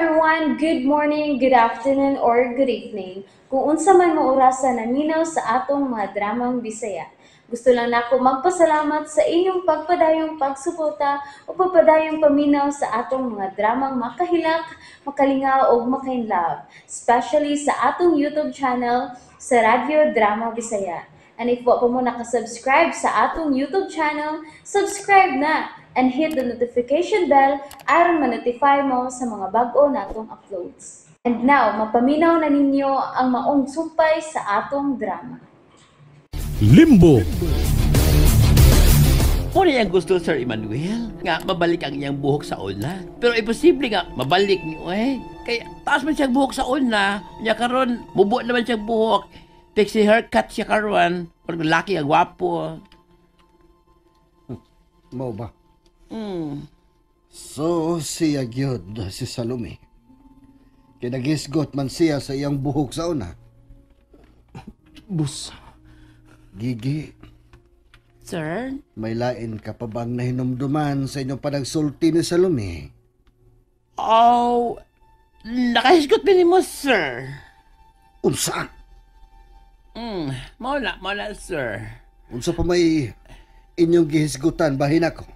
Everyone! Good morning, good afternoon, or good evening. Kung unsa man mo orasa naminaw sa atong mga dramang Bisaya. Gusto lang nako magpasalamat sa inyong pagpadayong pagsuporta o pagpadayong paminaw sa atong mga dramang makahilak, makalingaw ug makainlove, especially sa atong YouTube channel sa Radyo Drama Bisaya. And if wa pa mo nakasubscribe sa atong YouTube channel, subscribe na and hit the notification bell aron ma-notify mo sa mga bag-o natong uploads. And now, mapaminaw na ninyo ang maong sumpay sa atong drama. Limbo. Muna yang gusto, Sir Emmanuel, nga mabalik ang iyang buhok sa una. Pero imposible nga mabalik niyo eh. Kaya taas man siyang buhok sa una, nya karon mubo naman siyang buhok. Pixie haircut siya karon, pero laki ang gwapo. Mao ba? Mm. So, siya gyud si Salome. Kay nagisgot man siya sa iyang buhok sa una. Boss. Gigi. Sir? May lain ka pa bang nahinumduman sa inyong panagsulti ni Salome? Oh, nakahisgot din mo, sir. Unsa? Mao na, sir. Unsa pa may inyong gihisgutan bahin ako?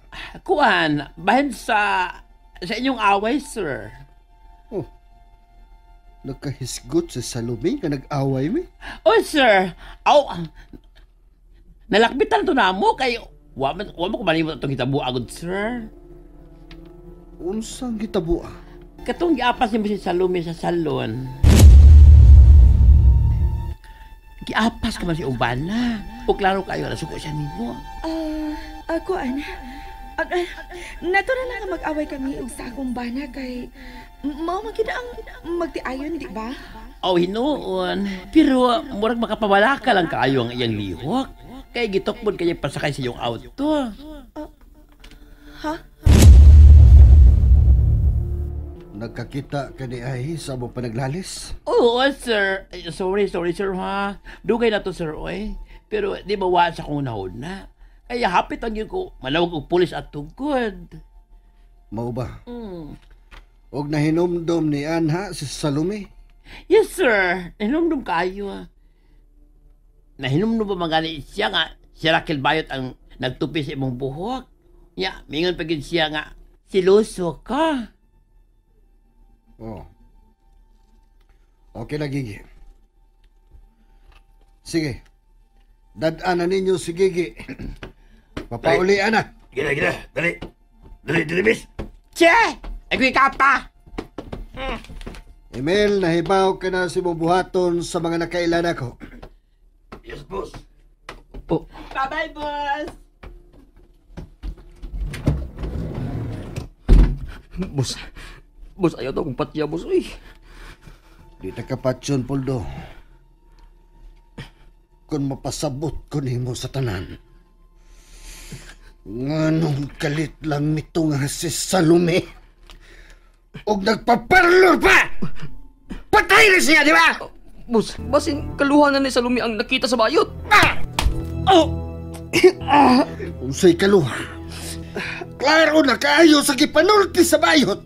Kuan, bahin sa inyong away, sir. Oh, nagkahisgot si Salome nga nag-away mi? Oh, sir. Aw, nalakbitan to na mo kay wa man ko malimot atong hitabo agad, sir. Unsang hitabo? Katong giapas nimo si Salome sa salon. Giapas ka man si Ubana. O klaro kayo nasuko siya nimo. Ako, ana. Natural lang nga mag-away kami og sa akong bana kay mao man gyud ang magtiayon, di ba? Oh, hinuon. Pero murag makapawala ka lang kaayo ang iyang lihok. Kay gitokbon kaya pasakay sa iyong auto. Ha? Nagkakita ka ni ay sa mo panaglalis? Oo, sir. Ay, sorry, sorry, sir, ha. Dugay na to, sir, oy. Pero di ba wa sa kong nahod na? Kaya hapit ang yun ko, manawag og pulis at tugod. Mao ba? Mm. Og nahinumdom ni Anha si Salome? Yes, sir. Nahinumdum kayo, ha. Nahinumdum ba magani siya nga si Raquel Bayot ang nagtupi sa imong buhok? Ya, mingon pa gid siya nga siluso ka. Oh. Okay na, Gigi. Sige. Dad-an na ninyo si Gigi. Papaulian na. Gila, gila. Dali. Dali, dali, miss. Che! Ay, ka pa! Emil, nahibaw ka na si buhaton sa mga nakailan ako. Yes, boss. Oh. Bye-bye, boss! Boss. Boss, ayaw daw kong patya, boss. Uy. Di ta kapatsyon, Poldo. Kung mapasabot ko nimo sa tanan. Nganong kalit lang nito nga si Salome. Og nagpaparlor pa! Patay na siya, di ba? Boss, basin kaluhan na ni Salome ang nakita sa bayot. Ah! Oh! Unsay kaluha? Klaro na kaayo sa gipanulti sa bayot.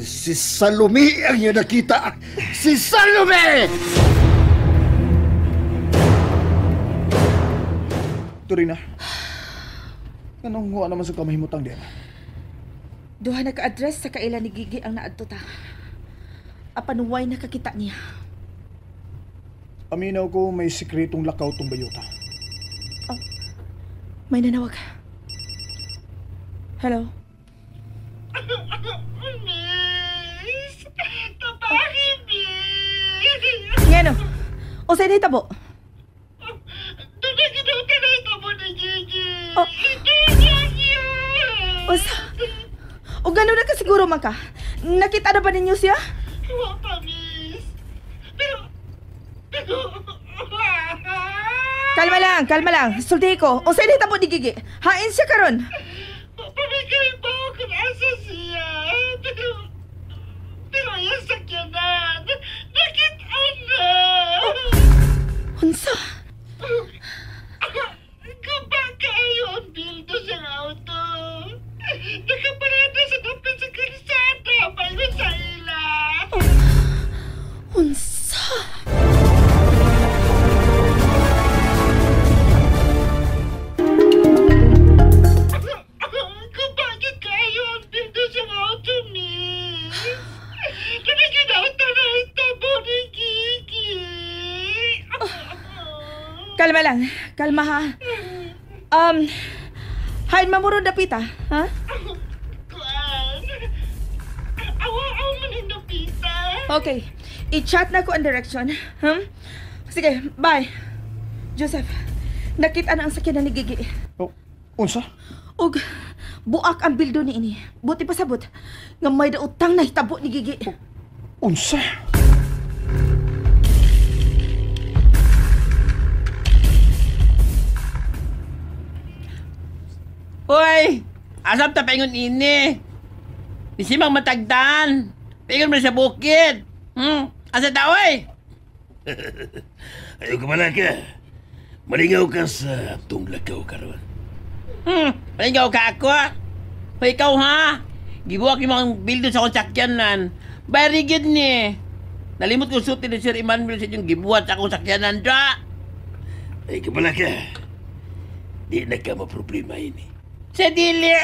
Si Salome ang iyong nakita. Si Salome! Turina, anong huwa naman sa kamahimutang din? Duha na ka-address sa kaila ni Gigi ang naadto ta. Apan way nakakita niya. Paminaw ko may sikretong lakaw tong bayota. Oh, may nanawag. Hello? Miss! Tabaki, miss! Ngano? O sa'yo nahitabo? Doon na ginawin mo ni Gigi! Oh. Ito niya yun! Usa? O gano'n na kasiguro man ka? Nakita na ba ninyo siya? Wa pa, miss. Pero... Kalma lang, kalma lang. Sulti ko. O sa'yo nahitabo ni Gigi? Hain siya karon. Pamigay ba ako kung asa siya? Pero yung sakyanan, nakita na! Oh, unsa? Guba kayo ang bildo siyang auto. Nakaparada sa dapit sa kalsada, paingon sa ila. Kalma lang. Kalma ha. Hain mamuro dapita, ha? Kuan. Awa-awa man ang dapita. Okay. I-chat na ko ang direction. Sige, bye. Joseph, nakita na ang sakyanan ni Gigi. Oh, unsa? Og buak ang bildo ni ini. Buti pasabot nga may dautang nahitabo ni Gigi. Unsa? Hoy! Asam ta paingon ini? Ni Simang matagdan. Paingon man sa bukid. Asa ta oy? Ayaw ka malaka. Malingaw ka sa atong lakaw karon. Malingaw ka ako? Hoy, ikaw ha? Gibuak yung mga bildo sa akong sakyanan. Very good ni. Nalimot ko suti ni Sir Emmanuel sa inyong gibuhat sa akong sakyanan, dra. Ay, kamalaka. Di na ka maproblema ini. Sa dili.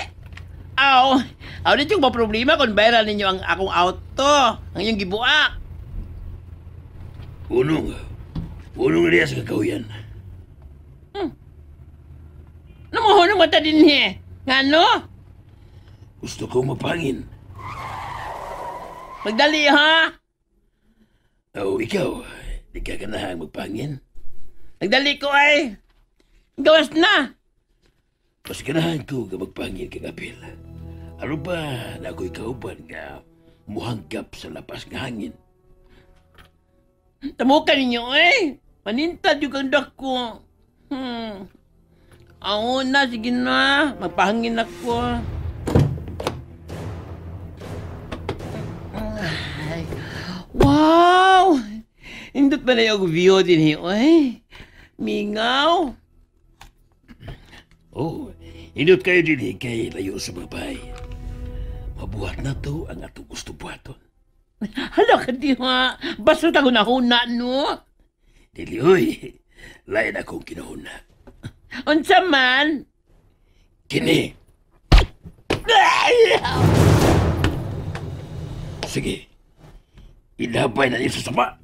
Aw, aw di yung maproblema kung viral ninyo ang akong auto, ang inyong gibuak. Unong niya sa kakahuyan. Namuhunong mata din eh. Ngano? Gusto kong mapangin. Magdali ha? Oh, ikaw, di ka ganahang magpangin? Nagdali ko ay. Gawas na. Mas ganahan ko nga magpangin kang apil. Ano ba na ako'y kauban nga muhanggap sa lapas nga hangin? Tamukan ninyo eh. Manintad yung kang dako. Ako na, sige na. Magpahangin ako. Ay. Wow! Indot ba na yung view din eh? Ay, mingaw. Oh, indot kayo din eh, kay layo sa mga bahay. Mabuhat na to ang atong gusto buhaton. Hala ka di ha. Basta tagunahuna no? Dili oy, lain akong kinahuna. Unsa man? Kini. Sige. Ilabay na niyo sa sapa.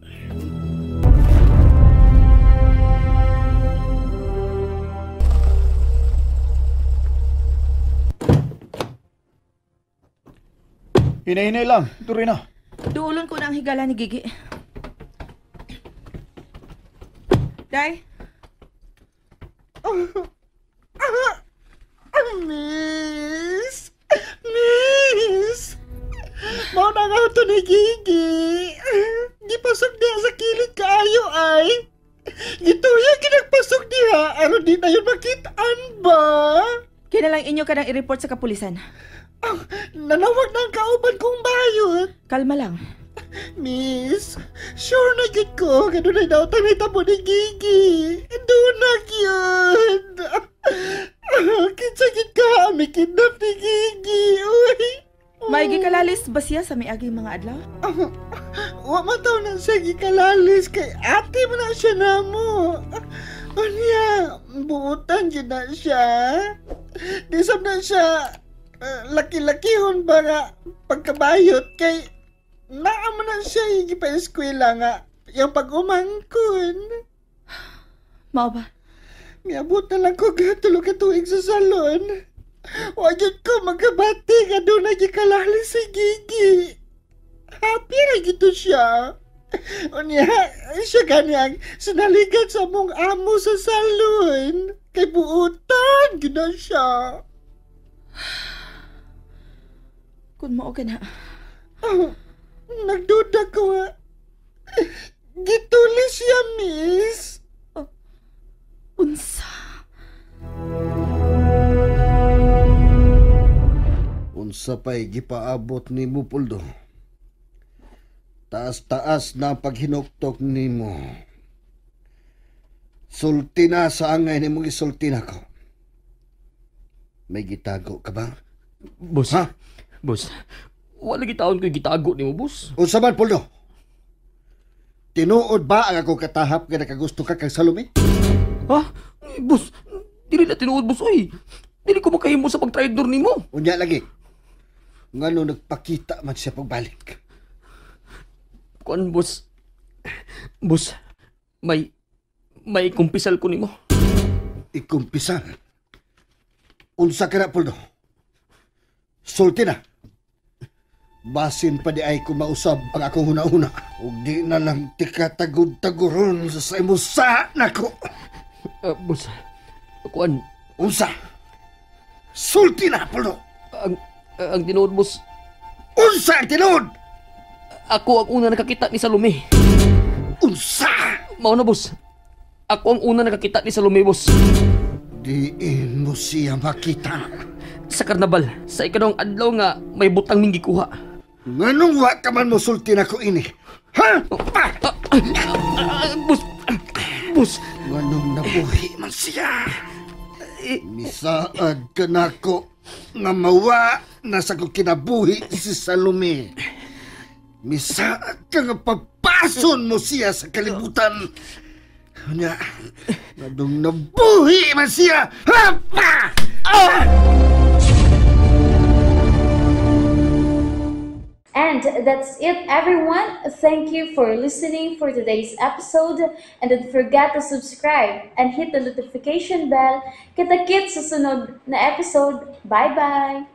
Hinay-hinay lang. Tuloy na. Duulon ko na ang higala ni Gigi. Day? Miss! Miss! Mao na nga ito ni Gigi. Gipasok niya sa kilid kaayo ay. Gituya ginagpasok niya aron di na yun makitaan ba? Kinalang inyo ka nang i-report sa kapulisan. Nanawag na ang kauban kong bayot. Kalma lang. Miss, sure na gyud ko nga dunay daotang nahitabo ni Gigi. Doon na gyud. Kinsa gyud ka mi kidnap ni Gigi. Uy. May gikalalis ba siya sa miaging mga adlaw? Wa man taw na siya gikalalis kay ate man na siya namo. Unya, buutan gyud na siya. Di sab na siya laki-lakihon ba nga pagkabayot kay naa man na siya gipa-eskwela nga yung pag-umangkon. Mao ba? Miabot na lang ko tulo ka tuig sa salon. Wa gyud ko magkabati nga doon na gikalali si Gigi. Happy ra gito siya. Unya, siya gani ang sinaligan sa mong amo sa salon. Kay buutan gyud na siya. Kun mao ka na. Oh, nagduda ko nga. Gituli siya, miss. Oh, unsa? Unsa pa'y gipaabot ni mo, Puldo? Taas-taas na ang paghinuktok ni mo. Sulti na sa angay ni mong isulti na ko. May gitago ka ba? Boss, ha? Boss, wala gitaon ko'y gitago ni mo, boss. Unsa man, Puldo? Tinuod ba ang akong katahap nga nakagusto ka kang Salome? Ha? Boss, dili na tinuod, boss, oy. Dili ko makahimo sa pagtraidor nimo. Unya lagi. Ngano nagpakita man siya pagbalik? Kuan, boss. Boss, may May kumpisal ko nimo. Ikumpisal? Unsa ka na, Poldo? Sulti na. Basin pa di ay kumausab ang akong huna-huna. Ug di na lang tika tagod-taguron sa imo sa nako. Boss, kuan. Unsa? Sulti na, Poldo. Ang tinuod, boss. Unsa ang tinuod? Ako ang una nakakita ni Salome. Unsa? Mao na, boss. Ako ang una nakakita ni Salome, boss. Diin mo siya makita. Sa karnabal, sa ikaduhang adlaw nga may butang ming gikuha. Nganong wa ka man mosulti nako ini? Ha? Boss, boss. Nganong nabuhi man siya? Misaad ka nako nga mawa na sa ko kinabuhi si Salome. Misaad ka nga papason mo siya sa kalibutan. Nya, nganong nabuhi man siya? Ha? Pa! Ah! And that's it, everyone. Thank you for listening for today's episode. And don't forget to subscribe and hit the notification bell. Kita-kits sa sunod na episode. Bye-bye!